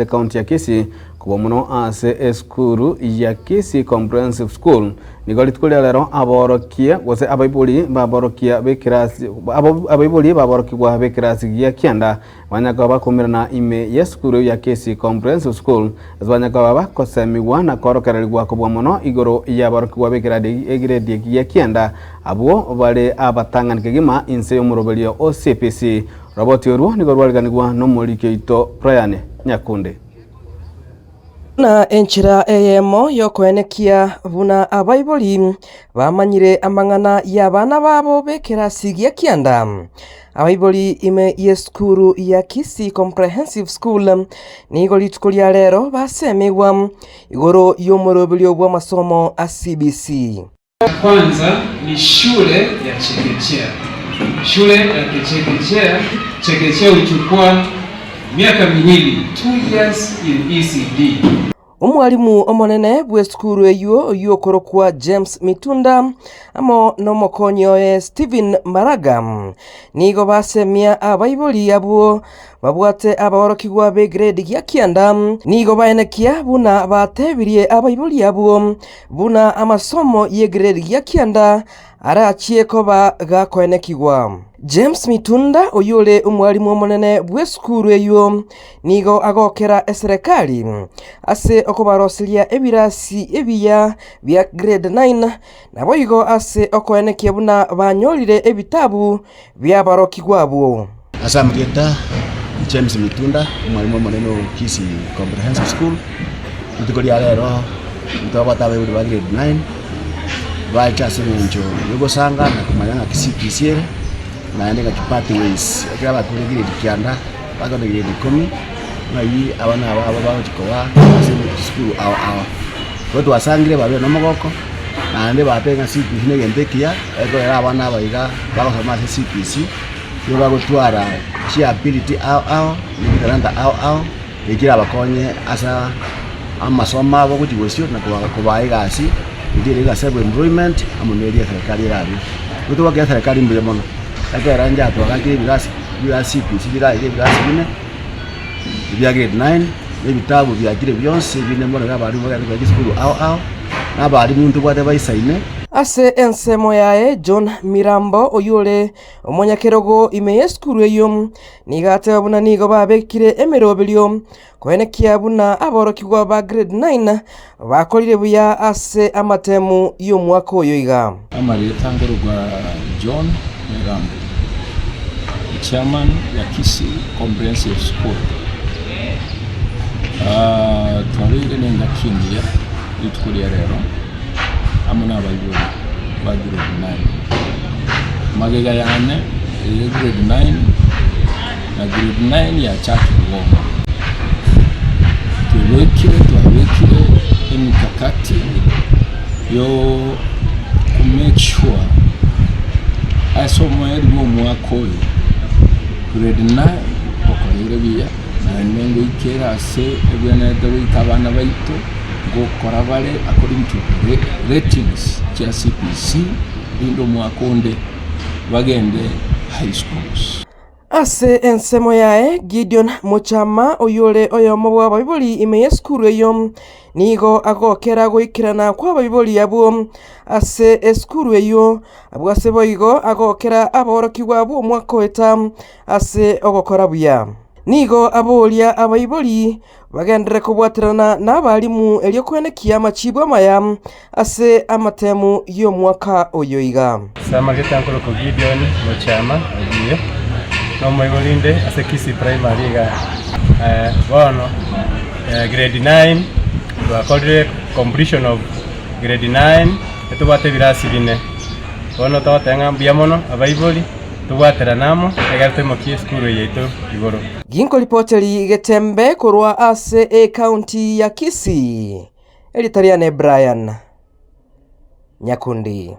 ase ekaunti ya Kisii kobua mono ase esukuru ya Kisii Comprehensive School. Nigo rituko ria rero aborokie gose abaibori baborokia b'ekerasi abaibori baborokigwa b'ekerasi gia kianda Banya koba bakomerana ime y'esukuru ya Kisii Comprehensive School, ase banya koba bagosemigwa na kworokererigwa kobua mono igoro y'aborokigwa b'ekeradi egiredi eki gia kianda, abwo bare abatang'ani kegima inse y'omoroberio o CPC. Roboti orwo nigo rwariganigwa nomoriki oito Brian Nyakundi. Buna enchera eyemo y'okoenekia buna abaibori bamanyire amang'ana y'abana babo b'ekerasi gia kianda. Abaibori ime y'esukuru ya Kisii Comprehensive School nigo rituko ria rero basemigwa igoro y'omoroberio bw'amasomo a CBC. Kwanza ni shule ya chekechea. Shule ya kechekechea, chekechea huchukua miaka miwili, 2 years in ECD. Omwalimu omonene bw'esukuru eyio oyio okorokwa James Mitunda amo nomokonyi oye Stephen Maraga nigo basemia abaibori abwo babwate abaorokigwa b'egrade gia kianda nigo baenekia buna batebirie abaibori abwo Buna amasomo y'egrade gia kianda arachie koba gakoenekigwa. James Mitunda oyio ore omwalimu omonene bw'esukuru eyio nigo agokera eserekari ase okobaroseria ebirasi ebiya bia grade 9 naboigo ase okoenekia buna banyorire ebitabu bi'aborokigwa abwo. Ase amarieta James Mitunda, omwalimu omonene o Kisii Comprehensive School, rituko ria rero ntobwate abaibori ba grade 9 bacha ase eng'encho ya ogosanga na komanya ng'aki CPC ere, naende ng'aki pathways ekero abakure grade kianda bakogenda grade ikomi, ng'ai abana aba abo bagochi koba ase chisukuru ao ao. Igo twasangire babe na omogoko, naende batebe ng'a CPC na egento ekiya, ekogera abana aba iga bagosoma ase CPC. Nigo bagotwara chiability ao ao, ne chitalanta ao ao, echio chirabakonye ase amasomo abo gochia bosio na kobaa egasi, erio ere egasi ya employment amo na eria eserekari erarue. Nigo togokera eserekari mbuya mono, ekero inche twagachire ebirasi ebirasi CPC bire iga ebirasi bine, ebia grade 9, na ebitabu biachire bionsi ebinde bono iga abalimu bagenda gochia chisukuru ao ao, na abalimu ntobwate baisaine. Ase ensemo yaye John Mirambo oyio ore Omonyakerogo ime y'esukuru eyio nigo ateba buna nigo babekire emeroberio koenekia buna aborokigwa ba grade 9 bakorire buya ase amatemu y'omwaka oyo iga. Amarieta nkorokwa John Mirambo, chairman ya Kisii Comprehensive School. Twabeire nengaki engiya rituko ria rero amo nabaibori ba grade 9. Magega yane eye grade 9 na grade 9 yachakire bono. Twebekire twabekire emikakati yo ko make sure ase omoerio bwa omwaka oyo grade 9 okoreire buya naende ngoikere ase ebwenerete goika abana baito ngokora bare according to ratings chia CBC rinde omwaka onde bagende high schools. Ase ensemo yaye, Gideon Mochama, oyore oyomo bw'abaibori ime y'esukuru eyio, nigo agokera goikerana kw'abaibori abwo ase esukuru eyio, abwo ase boigo agokera aborokigwa b'omwaka oeta ase ogokora buya. Nigo aboria abaibori bagenderere kobwaterana nabalimu erio koenekia amachibu amaya ase amatemu y'omwaka oyo iga. Ase amarieta nkorokwa Gideon Mochama Ogiye, nomoibori inde ase Kisii Primary igaa. Bono grade 9 twakorire completion of grade 9 etobwate ebirasi bine. Bono togoteba ng'a mbuya mono abaibori. Tobwaterane amo, ekero toimokie esukuru eye yaito igoro. Ginkoripoteri Getembe korwa ase ecounty ya Kisii, erieta riane Brian Nyakundi.